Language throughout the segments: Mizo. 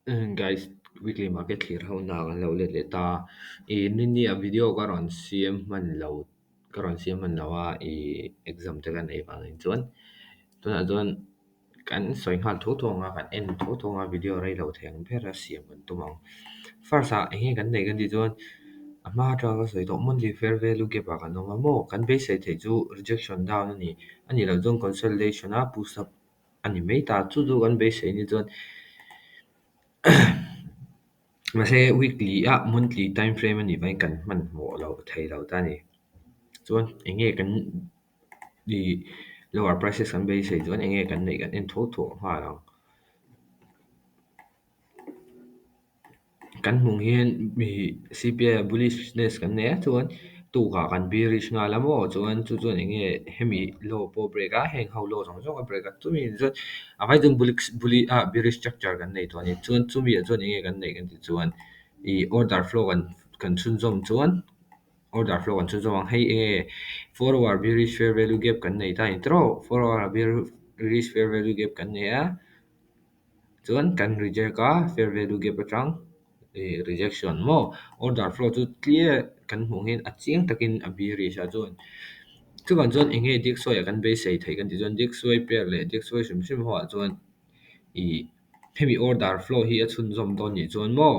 Guys, weekly market thlir ho na kan lo let leh ta. I nini a video ka rawn siam hman lo ka rawn siam hman lo a, i exam te ka neih vangin chuan tunah chuan kan sawi nghal thuak thuak ang a, kan en thuak thuak ang a, video rei lo thei ang ber a siam kan tum ang. First ah eng nge kan neih kan tih chuan a hma atanga ka sawi tawh monthly fair value gap ah kan awm a maw? Kan beisei theih chu rejection down a ni. A nih loh chuan consolidation a push up a ni mai ta. Chu chu kan beisei ni chuan mahse weekly ah monthly time frame a nih vangin kan hmanhmawh loh thei lo ta a ni. Chuan eng nge kan i lower prices kan beisei chuan eng nge kan neih kan en thuak thuak nghal ang. Kan hmuh hian mi C_P_I ah bullishness kan nei a, chuan tukah kan bearish nghal a maw, chuan chu chuan eng nge hemi low pawh break a, heng ho low zawng zawng a break a, chumi chuan a vai chuan bullish bulli ah bearish structure kan nei tawh a ni. Chuan chumi ah chuan eng nge kan neih kan tih chuan ih order flow kan kan chhunzawm chuan order flow kan chhunzawm ang. Hei eng nge 4 hour bearish fair value gap kan nei ta a ni tiraw? 4 hour bearish fair value gap kan nei a, chuan kan reject a fair value gap atang ih rejection maw, order flow chu clear kan hmuh hian a chiang takin a bearish a, chuan chuvang chuan eng nge DXY ah kan beisei theih kan tih chuan DXY pair leh DXY hrim hrim ho ah chuan ih hemi order flow hi a chhunzawm dawn nih chuan maw,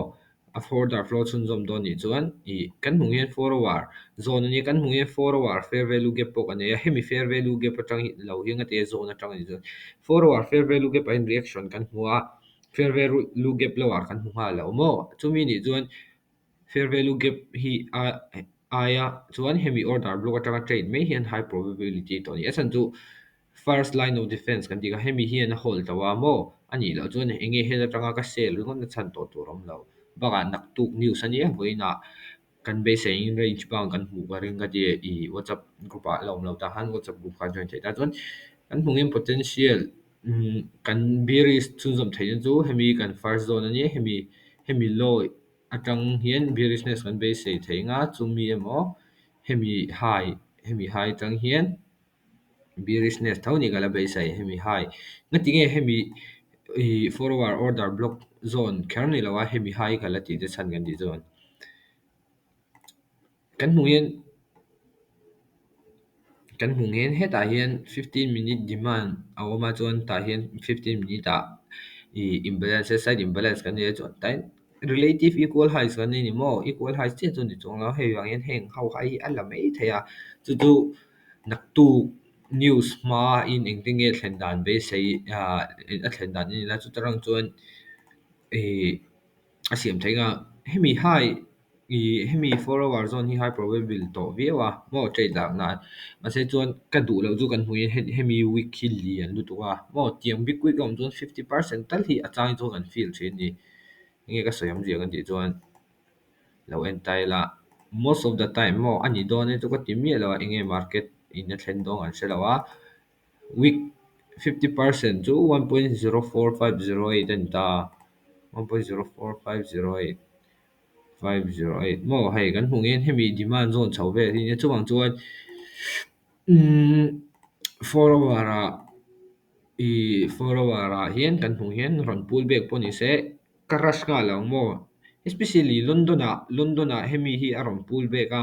a order flow chhunzawm dawn nih chuan ih kan hmuh hian 4 hour zone a nia, kan hmuh hian 4 hour fair value gap pawh kan nei a, hemi fair value gap atang hi lo hi ngati zone atang a nih chuan 4 hour fair value gap ah hian reaction kan hmu a, fair value gap lower kan hmu nghal lo maw, chumi nih chuan fair value gap hi a aia chuan hemi order block atanga trade mai hian high probability tawh a ni. A chhan chu first line of defense kan tih kha hemi hian a hold lo a maw, a nih loh chuan eng nge hel atanga ka sell ringawt na chhan tawh tur a awm lo. Bakah naktuk news a nia, vawiinah kan beiseiin range bound kan hmuh ka ring ka ti i WhatsApp group ah la awm lo tah khan WhatsApp group kha join theih ta. Chuan kan hmuh hian potential kan bearish chhunzawm theihna chu hemi kan first zone a nia, hemi hemi low atang hian bearishness kan beisei thei nga, chumi emaw hemi high atang hian bearishness tho ni ka la beisei hemi high. Ngati nge hemi i 4 hour order block zone kher ni lo a hemi high ka la tih te chhan kan tih chuan kan hmuh hian hetah hian 15 minute demand a awm a, chuan tah hian 15 minute ah ih imbalance side imbalance kan nei a, chuan tah hian relative equal highs kan nei ni maw, equal highs chiah chu ni chuang lo, hei vang hian heng ho hi a la mai thei a, chu chu naktuk news hma in engtin nge thlen dan beisei ah a thlen dan in ila chuta rang chuan ih a siam theih nga. Hemi high ih hemi 4 hour zone hi high probable tawh viau a maw trade lak nan, mahse chuan ka duh loh chu kan hmuh hian hemi wick hi lian lutuk a maw, tiang big wick a awm chuan 50% tal hi a chang chuan kan feel thin a ni. Eng nge ka sawi awmzia kan tih chuan lo en ta ila most of the time maw a ni dawn e chu ka ti miah lo a, eng nge market in a thlen dawn kan hre lo a, wick 50% chu 1.04508 a ni ta, 1.04508 508 maw. Hei kan hmuh hian hemi demand zone chho vel hi nia, chuvang chuan 4 hour ah ih 4 hour ah hian kan hmuh hian rawn pull back pawh ni se ka rush nghal ang maw, especially London ah London ah hemi hi a rawn pull back a,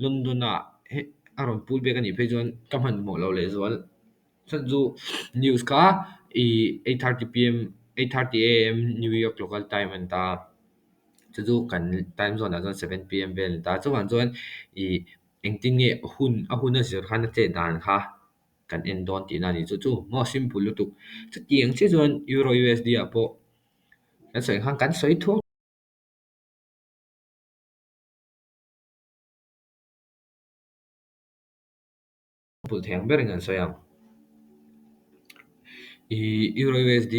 London ah a rawn pull back a nih phei chuan ka hmanhmawh lo lehzual. Chhan chu news kha ih 8:30 p.m. 8:30 a.m. New York local time a ni ta, chu chu kan time zone ah chuan 7 p.m. vel a ni ta. Chuvang chuan ih engtin nge hun a hun a zir khan a chet dan kha kan en dawn tihna a ni. Chu chu maw simple lutuk. Chutiang chiah chuan Euro USD ah pawh kan sawi khan kan sawi thuak pul thei ang berin kan sawi ang. Ih Euro USD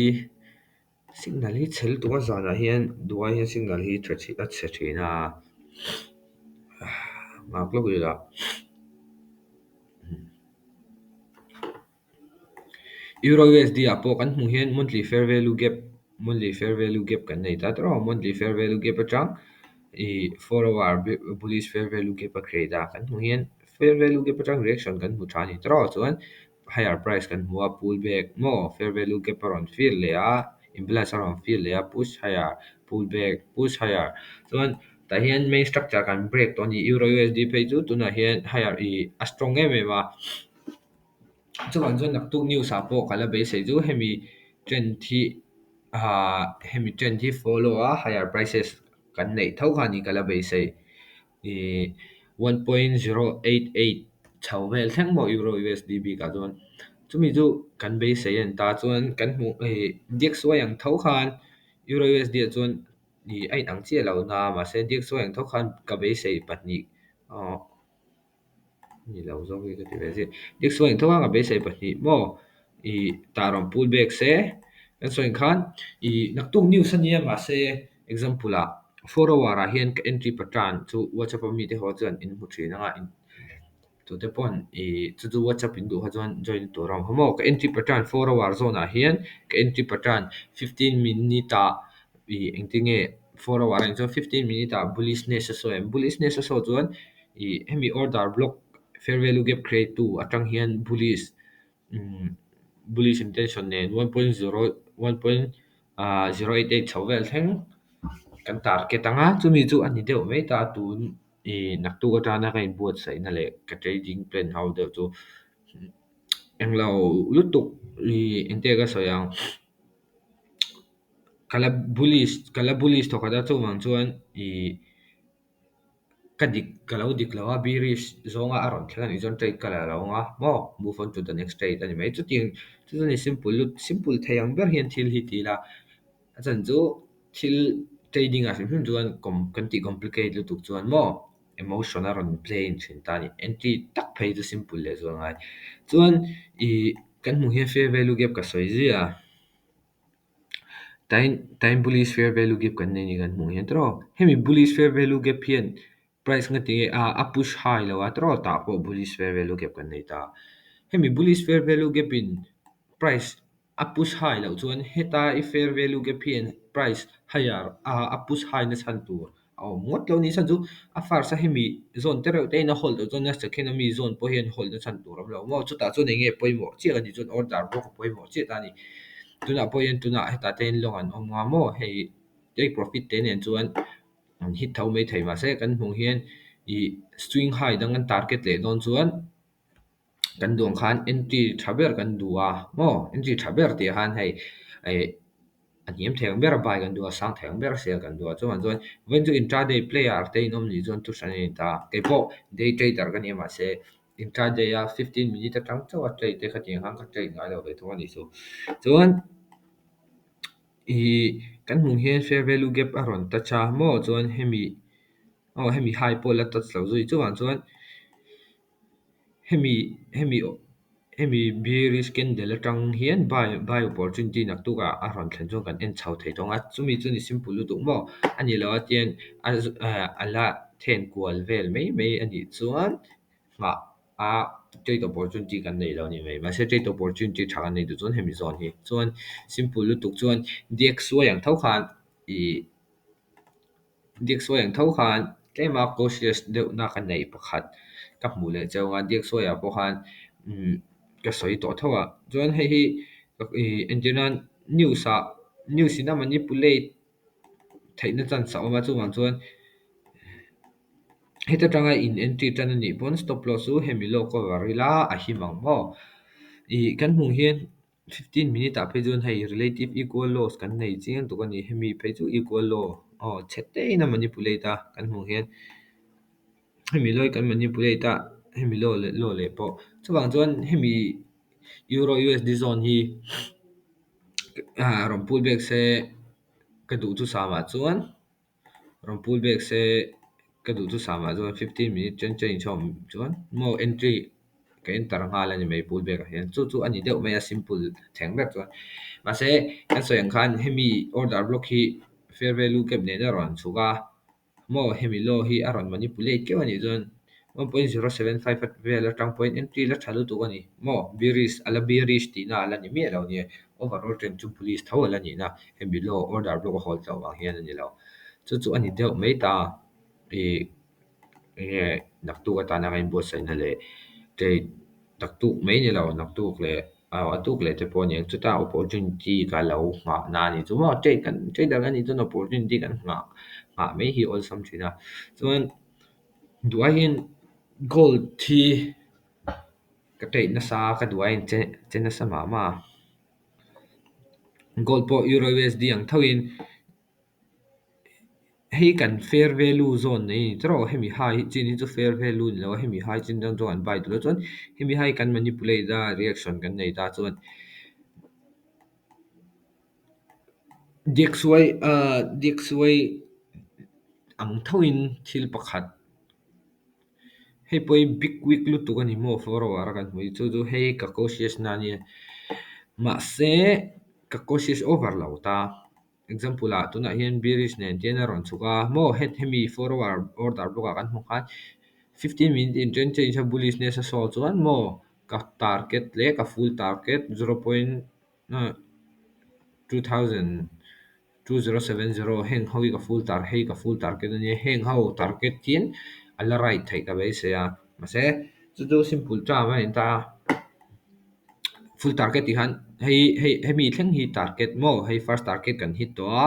signal hi chhe lutuk a, zanah hian duai hian signal hi tha a chhe thin a, nghak lawk ila. Euro USD ah pawh kan hmuh hian monthly fair value gap monthly fair value gap kan nei ta tiraw, monthly fair value gap atang ih 4 hour bullish fair value gap a create a, kan hmuh hian fair value gap atang reaction kan hmu tha a ni tiraw, chuan higher price kan hmu a, pull back maw fair value gap a rawn fill leh a. Imbalance a rawn fill leh a, push higher, pull back, push higher. Chuan tah hian main structure kan break tawh a ni. Euro USD phei chu tunah hian higher i a strong em em a. Chuvang chuan naktuk news ah pawh ka la beisei chu hemi trend hi follow a higher prices kan neih tho kha ni ka la beisei. I 1.088 chho vel thleng maw Euro USD bikah chuan. Chumi chu kan beisei a ni ta. Chuan kan hmuh DXY ang tho khan Euro USD ah chuan i a inang chiah lo na, mahse DXY ang tho khan ka beisei pahnih ni lo zawk hi ka ti ve zia. DXY ang tho khan ka beisei pahnih maw i tah rawn pull back se kan sawi ang khan i naktuk news a nia, mahse example ah 4 hour ah hian ka entry pattern chu WhatsApp a mi te ho chuan in hmu thin anga, tute pawn i chu chu WhatsApp in duh kha chuan join tur a awm kha maw. Ka entry pattern 4 hour zone ah hian ka entry pattern 15 minute ah i engtinge 4 hour ah chuan 15 minute ah bullishness a sawi em, bullishness a sawi chuan i hemi order block fair value gap create tu atang hian bullish intention nen 1.0 1.088 chho vel thleng kan target anga, chumi chu a ni deuh mai ta. Tun i naktuk atana ka inbuatsaihna leh ka trading plan ho deuh chu englo lutuk i engte ka sawi ang, kala bullish thawkhat a. Chuvang chuan i ka dik ka lo dik lo a, bearish zawnga a rawn thleng anih chuan trade ka la lo anga maw, move on to the next trade ani mai. Chutiang chu chu ni simple lut simple thei ang ber hian thil hi ti ila. A chan chu thil trading ah hrim hrim chuan kan tih complicate lutuk chuan maw emotion a rawn play in thin ta ni. Entry tak phei chu simple leh zual ngai. Chuan i kan hmuh hian fair value gap ka sawi zia. Time time bullish fair value gap kan nei ni kan hmuh hian tiraw. Hemi bullish fair value gap hian price nga ti a a push high lo a tiraw, tah pawh bullish fair value gap kan nei ta. Hemi bullish fair value gap in price a push high loh chuan heta i fair value gap hian price higher a push high na chhan tur a awm ngawt lo ni. Chan chu a first a hemi zone te reuh te in a hold loh chuan a second ami zone pawh hian hold na chhan tur awm lo maw. Chutah chuan enge pawimawh chiah kan tih chuan order block a pawimawh chiah ta ni. Tunah pawh hian tunah hetah te hian long an awm nga maw, hei take profit te nen chuan an hit tho mai thei. Mahse kan hmuh hian i swing high dang an target leh dawn chuan kan duh ang khan entry tha ber kan duh a maw. Entry tha ber tih khan hei a hniam thei ang ber a buy kan duh a, sang thei ang ber a sell kan duh a. Chuan chuan vawiin chu intraday player te in awm nih chuan thu hran a ni ta. Keipawh day trader ka ni a, mahse intraday a 15 minute atang chauh a trade te kha tiang khan ka trade ngai lo ve thung a nih chu. Chuan i kan hmuh hian fair value gap a rawn touch a maw, chuan hemi high pawh la touch lo zui. Chuvang chuan hemi bearish candle atang hian buy opportunity naktuk ah a rawn thlen chuan kan en chho thei tawng a. Chumi chu ni simple lutuk maw ani lo a, tian a la then kual vel mai mai anih chuan nghah a trade opportunity kan nei lo ni mai. Mahse trade opportunity tha kan nei duh chuan hemi zone hi chuan simple lutuk. Chuan DXY ang tho khan i DXY ang tho khan tlema cautious deuh na ka nei pakhat ka hmuh leh cheu nga. DXY ah pawh khan ka sawi tawh tho a. Chuan hei hi i entirnan news ah news in a manipulate theihna chance a awm a. Chuvang chuan heta tanga in entry tan anih pawn stop loss chu hemi low cover ila a him ang maw. I kan hmuh hian 15 minute ah phei chuan hei relative equal lows kan nei chiang tuk ani. Hemi phei chu equal low aw chhe te in a manipulate a. Kan hmuh hian hemi loi kan manipulate a, hemi low leh low leh pawh. Chuvang chuan hemi Euro USD zone hi rawn pull back se ka duh chu samah chuan rawn pull back se ka duh chu samah chuan 15 minute chen change awm chuan maw entry ka enter nghal ani mai pull back ah hian. Chu chu ani deuh mai a simple thleng ber chuan. Mahse kan sawi ang khan hemi order block hi fair value gap nen a rawn chhuk a maw, hemi low hi a rawn manipulate keuh anih chuan 1.075 vel atang pawhin entry la tha lutuk ani maw. Bearish ala bearish tihna ala ni miah lo nia, overall trend chu bullish tho ala ni na, hemi low order block a hold loh vang hian ani lo. Chu chu ani deuh mai ta. I enge naktuk atana ka inbuatsaihna leh trade naktuk mai ni lo, naktuk leh. A tuk leh te pawh a niang chuta opportunity ka lo nghah na a ni chu maw trade kan trader kan nih chuan opportunity kan nghah nghah mai hi awlsam thin a chuan duh aiin gold hi ka trade nasa ka duh aiin che che nasa mah mah a gold pawh euro U_S_D ang thoin hei kan fair value zawn nei ni tawh hemi high chin hi chu fair value ni lo a hemi high chin atang chuan an buy duh lo chuan hemi high kan manipulate a reaction kan nei ta chuan DXY DXY ang thoin thil pakhat hei pawh hi big wick lutuk a ni maw 4 hour a kan hmuh hi chu chu hei ka cautious na ania mahse ka cautious over lo ta example ah tunah hian bearish nen tian a rawn chhuk a maw hemi 4 hour order block ah kan hmuh khan 15 minute in trend change a bullishness a show chuan maw ka target leh ka full target 0.2000 2070 heng ho hi ka full tar hei ka full target ania heng ho target hian a la right theih ka beisei a mahse chu chu simple term a in ta full target tih khan hei hei hemi thleng hi target maw hei first target kan hit tawh a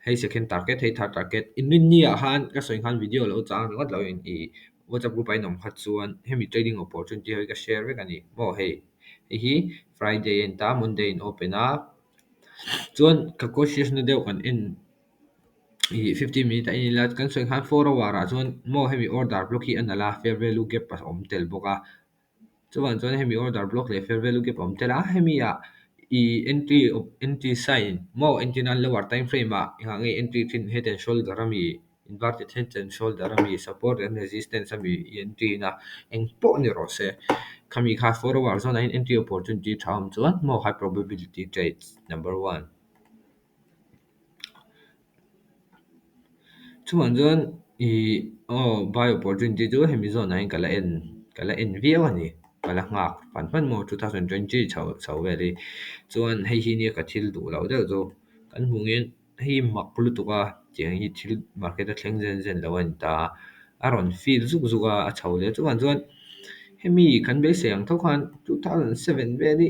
hei second target hei third target inrinni ah khan ka sawi khan video lo chang ringawt lo in ih WhatsApp group ah in awm kha chuan hemi trading opportunity ho hi ka share vek ani maw hei hei hi Friday a in ta Monday in open a chuan ka cautious na deuh kan en ih 15 minute a en ila kan sawi khan 4 hour ah chuan maw hemi order block hi a nalh a fair value gap a awm tel bawk a chuan chuan hemi order block leh fair value gap a awm tel a hemi ah ih entry entry sign maw entry nan lower time frame ah engah nge entry thin head and shoulder ami inverted head and shoulder ami support and resistance ami entry na engpawh ni rawh se khami kha 4 hour zawnah hian entry opportunity tha awm chuan maw high probability trades number one chuan chuan ih aw buy opportunity chu hemi zawnah hian ka la en ka la en viau ani ka la nghak fan fan maw 2020 chho chho vel hi chuan hei hi nia ka thil duh loh deuh chu kan hmuh hian hei mak lutuk a tiang hi thil market a thleng zen zen lo a ni ta a rawn feel zuk zuk a a chho leh chuan chuan hemi kan beisei ang tho khan 2007 vel hi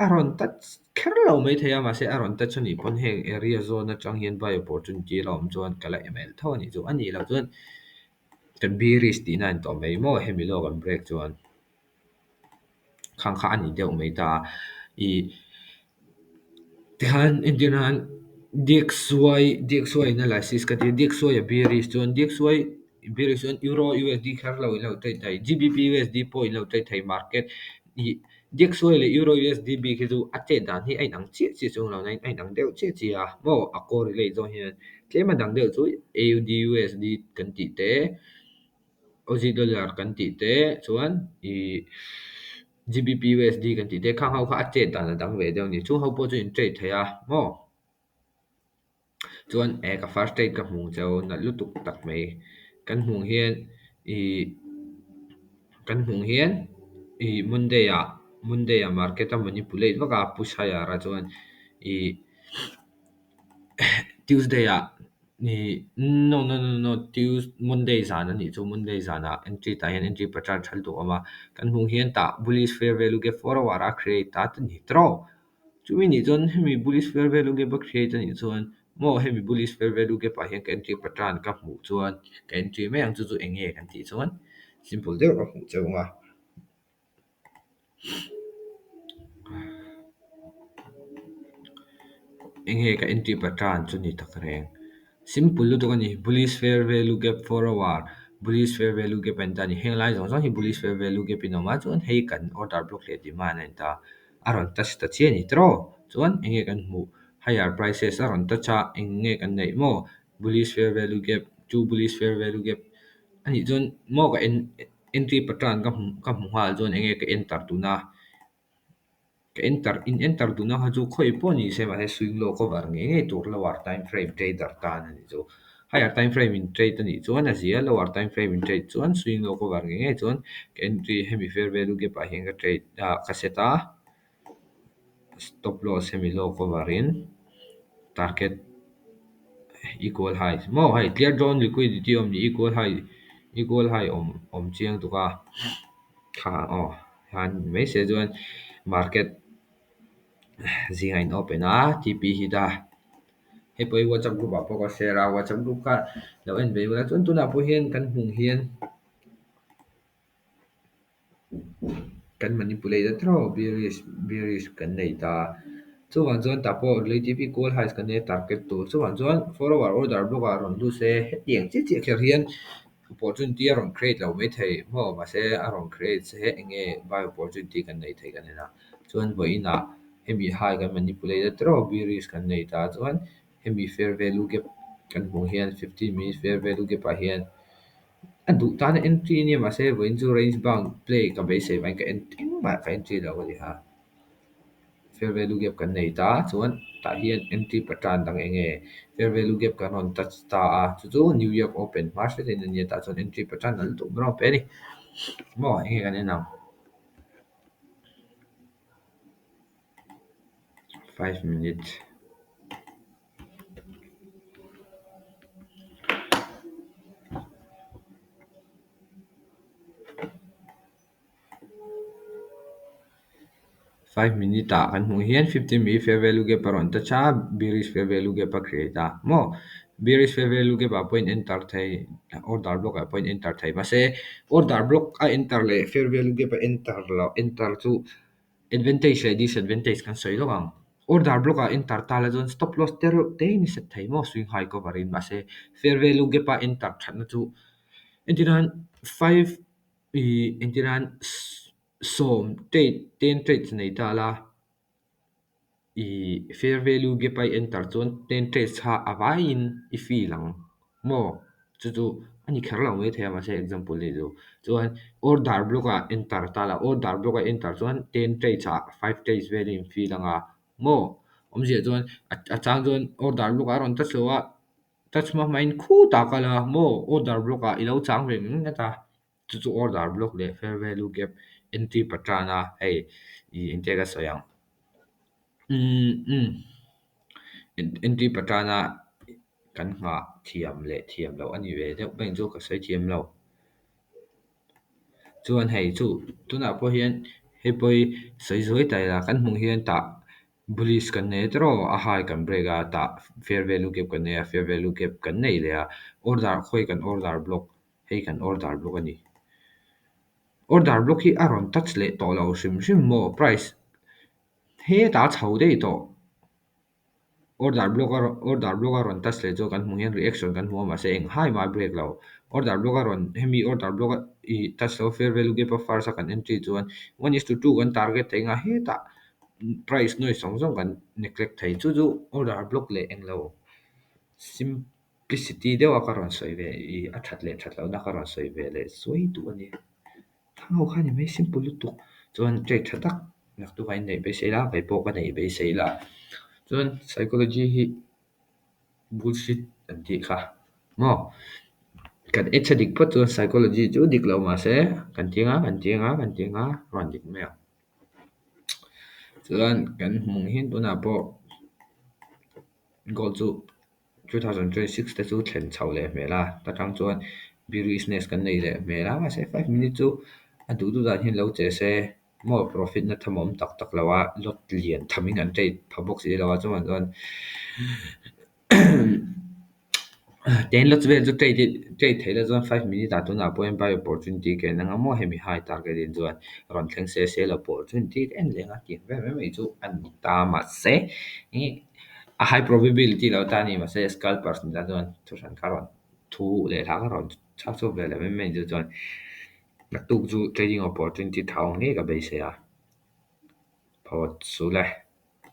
a rawn touch kher lo maithei a mahse a rawn touch anih pawn heng area zawn atang hian buy opportunity a awm chuan ka la em tho ani chu anih loh chuan kan bearish tihna a ni tawh mai maw hemi lawk an break chuan khang kha ani deuh mai ta ih tikhan entir nan DXY DXY analysis ka ti DXY a bearish chuan DXY bearish chuan euro USD kher lo in lo trade thei GBP USD pawh in lo trade thei market ih DXY leh euro USD bik hi chu a chet dan hi a inang chiah chiah chuang lo na in a inang deuh chiah chiah a maw a correlate zawng hian tlem a dang deuh chu AUD USD kan tih te Aussie dollar kan tih te chuan ih GBP USD kan tih te khang ho kha a chet dan a dang ve deuh a ni chung ho pawh chu in trade thei a maw chuan eh ka first trade ka hmuh cheu nalh lutuk tak mai kan hmuh hian ih kan hmuh hian ih Monday ah Monday ah market a manipulate vak a push higher a chuan ih Tuesday ah ih no no no no Tues Monday zan anih chu Monday zanah entry tah hian entry pattern tha lutuk a awm a kan hmuh hian tah bullish fair value gap 4 hour a create ta ta ni tawh chumi nih chuan hemi bullish fair value gap a create anih chuan maw hemi bullish fair value gap ah hian ka entry pattern ka hmuh chuan ka entry mai ang chu chu eng nge kan tih chuan simple deuh ka hmuh cheu ang a. Eng nge ka entry pattern chu ni tak reng simple lutuk a ni bullish fair value gap 4 hour bullish fair value gap a ni ta a ni heng lai zawng zawng hi bullish fair value gap in a awm a chuan hei kan order block leh demand a ni ta a rawn touch ta chiah a ni tawh chuan eng nge kan hmuh higher prices a rawn touch a eng nge kan neih maw bullish fair value gap two bullish fair value gap anih chuan maw ka en entry pattern ka hmu ka hmu nghal chuan eng nge ka enter tuna ka enter in enter tuna kha chu khawi pawh ni se mahse swing low cover ngei ngei tur lower time frame trader tan ani chu higher time frame in trade anih chuan a zia lower time frame in trade chuan swing low cover ngei ngei chuan ka entry hemi fair value gap ah hian ka trade ah ka set a stop loss hemi low cover in target equal high maw hei clear drawn liquidity awm ni equal high equal high awm awm chiang tuk a kha aw han mai se chuan Market zingah in open a, TP hit a. Hei pawh hi WhatsApp group ah pawh ka share a, WhatsApp group kha lo en ve ula. Chuan tunah pawh hian kan hmuh hian kan manipulate a tiraw bearish bearish kan nei ta. Chuvang chuan tah pawh relative equal highs kan nei a target tur. Chuvang chuan 4 hour order block ah rawn lut se hetiang chiah chiah kher hian opportunity a rawn create lo maithei maw, mahse a rawn create se eng nge buy opportunity kan nei thei kan en a. Chuan vawiinah hemi high kan manipulate a tiraw bearish kan nei ta, chuan hemi fair value gap kan hmuh hian 15 minute fair value gap ah hian a duh tan a entry ania, mahse vawiin chu range bound play ka beisei vangin ka engmah ka entry lo a ni ha. Fair value gap kan nei ta, chuan tah hian entry pattern dang eng nge? Fair value gap kan rawn touch ta a, chu chu New York Open hma hretin ania, tah chuan entry pattern nalh lutuk min rawn pe a ni. Maw eng nge kan en ang? 5 minute. 5 minute ah kan hmuh hian 15 minute fair value gap a rawn touch a, bearish fair value gap a create a maw. Bearish fair value gap ah pawh in enter thei, order block ah pawh in enter thei, mahse order block a enter leh fair value gap a enter lo enter chu advantage leh disadvantage kan sawi lawk ang. Order block ah enter ta la chuan stop loss te reuh te in i set thei maw, swing high cover in. Mahse fair value gap a enter thatna chu entirnan five ih entirnan 10 trade, 10 trades nei ta la, ih fair value gap a i enter chuan 10 trades kha a vaiin i fill ang maw. Chu chu ani kher lo maithei a, mahse example ni chu. Chuan order block ah enter ta la, order block a enter chuan 10 trades ah 5 trades velin in fill anga maw. Awmzia chuan a chang chuan order block ah a rawn touch lo a, touch hma hmain khutah kal a maw, order block ah i lo chang ve ngawt a. Chu chu order block leh fair value gap entry pattern a hei ih engtia ka sawi ang. Entry pattern a kan nghah thiam leh thiam loh a ni ve deuh beng chu ka sawi thiam lo. Chuan hei chu tunah pawh hian hei pawh hi sawi zuai ta ila, kan hmuh hian tah bullish kan nei a tiraw, a high kan break a, tah fair value gap kan nei a, fair value gap kan nei leh a. Order khawi kan order block, hei kan order block a ni. Order block hi a rawn touch leh tawh lo hrim hrim maw, price hetah a chho daih tawh. Order block a rawn touch leh chu kan hmuh hian reaction kan hmu a, mahse eng hai mah a break lo. Order block a rawn hemi order block a ih touch lo fair value gap a first a kan entry chuan 1:2 kan target thei nga, hetah price noise zawng zawng kan neglect thei. Chu chu order block leh englo simplicity deuh a ka rawn sawi ve, ih a that leh that lohna ka rawn sawi ve leh zuai duh a ni. Thang ho kha ni mai, simple lutuk. Chuan trade tha tak naktuk a in neih beisei la, kei pawh ka neih beisei la. Chuan psychology hi bullshit an tih kha maw. Kan edge a dik phawt chuan psychology chu dik lo mahse kan ti anga, kan ti anga, kan ti anga rawn dik mai ang. Chuan kan hmuh hian tunah pawh gold chu 2026 te chu thlen chho leh hmel a, ta tang chuan bearishness kan nei leh hmel a, mahse 5 minute chu a duh duh dan hian lo che se maw, profit na tham a awm tak tak lo a, lot lian thamin an trade pha bawk si lo a. Chuan chuan 10 lots vel chu trade trade theih la chuan 5 minute ah tunah pawh hian buy opportunity ka en anga maw, hemi high target in chuan rawn thleng se sell opportunity ka en leh anga, tiang vel mai mai chu a ni ta. Mahse a high probability lo ta a ni, mahse scalpers ni ta chuan thu hran kha rawn thu leh hla kha rawn chhak chhuak ve leh mai mai chu. Chuan naktuk chu trading opportunity tha awm ngei ka beisei a, phawt chu le.